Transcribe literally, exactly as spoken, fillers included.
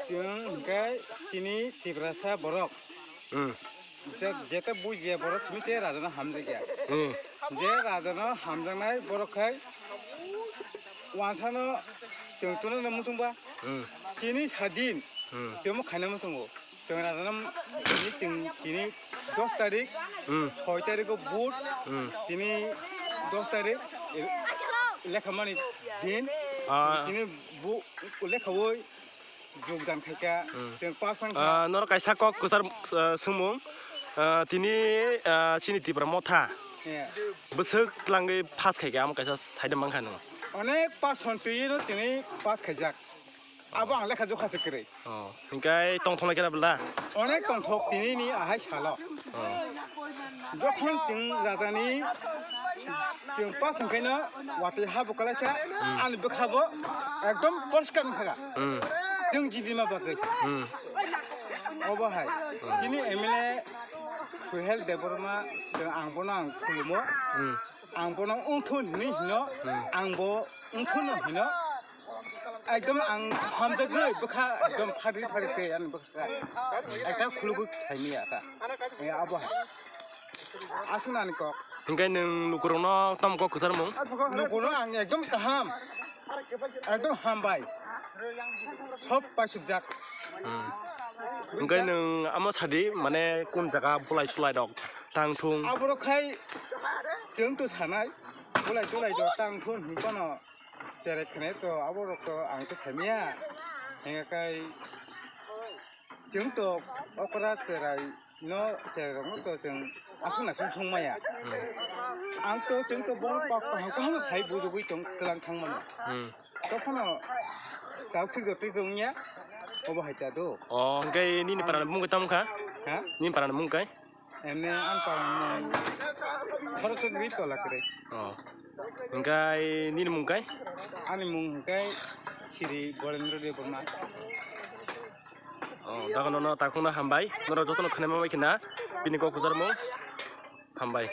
Chwng hwnkhe tini Tiprasa borok. Hmm. Je, jeta bujiya borok simi se rajano hamjakya. Hmm. Je rajano hamjaknai borok khai wansano chwng tunana muchungba. Hmm. Tini sadin Hmm. chwngmo khaina muchungo. Chwng rajano tini chwng tini dos tarik, Hmm. soi tariko vote, Hmm. tini dos tarik lekhamani din. Ah. Tini bu lekhawi jogdan khaikha, Hmm. chwng pass wngkha. Ah, norok kaisa kok kwchar, ah, swngmung. Ah, tini, ah, chini Tipra Motha Yeah. bwswk tlangwi pass khaikha, amo kaisa saida mankha nw. Onek percent twi no tini pass khaijak. Abo ang lekha jokha se kwrwi. Oh, hingkai tongthok lai khe bwla? Onek tongthok tini ni ahai salo. Oh. Jokhon chwng rajani chwng pass wngkhaino watwi ha bo kwlaikha, ani bwkha bo ekdom poriskar wngkha. Hmm. Chwng jibima bagwi. Hmm. Obo hai. Chini M L A Suhel Debbarma, chwng ang bono ang khulumo. Hmm. Ang bono wngthun hinwi hino, Hmm. ang bo wngthun no hino. Ekdom ang hamjagwi bwkha ekdom phari phari tei ani bwkha. Ekta khulugwi thaimiya ta. Eh, abo hai. Aswk nani kok. Hingke nwng lukurokno tamo kok kwcharmung? Lukurok ang ekdom kaham. Ekdom hambai. Sob paisukjak. Hmm. Hingke nwng amo sadi mane kun jaga bulai sulai rok tang thung? Aborok khai chwng to sanai. Bulai sulai rok tang thung hinphano. Cherai khwnai to abo rok to ang to saimaya. Hingkhe kai chwng to okra cherai no cherai rok no to chwng aswk naising song maya. Hmm. Ang to chwng to bong kok kaham kaham sai bujugwi tong twlang thang mano. Hmm. Tokhono tauk sik jotwi tongya obo hai ta do. Oh, hingkhe nini parani mung khe tamo kha? Ha? Nini parani mung khe? Ene ang parang mung Saraswati Tola kwrwi. Oh. Hingkai nini mung kai? Ani mung hingkai Sri Borendra Debbarma. Oh, dago nono takhungno hambai. Norok jotono khwnai mamai khina bini kok kwcharmung. Hambai.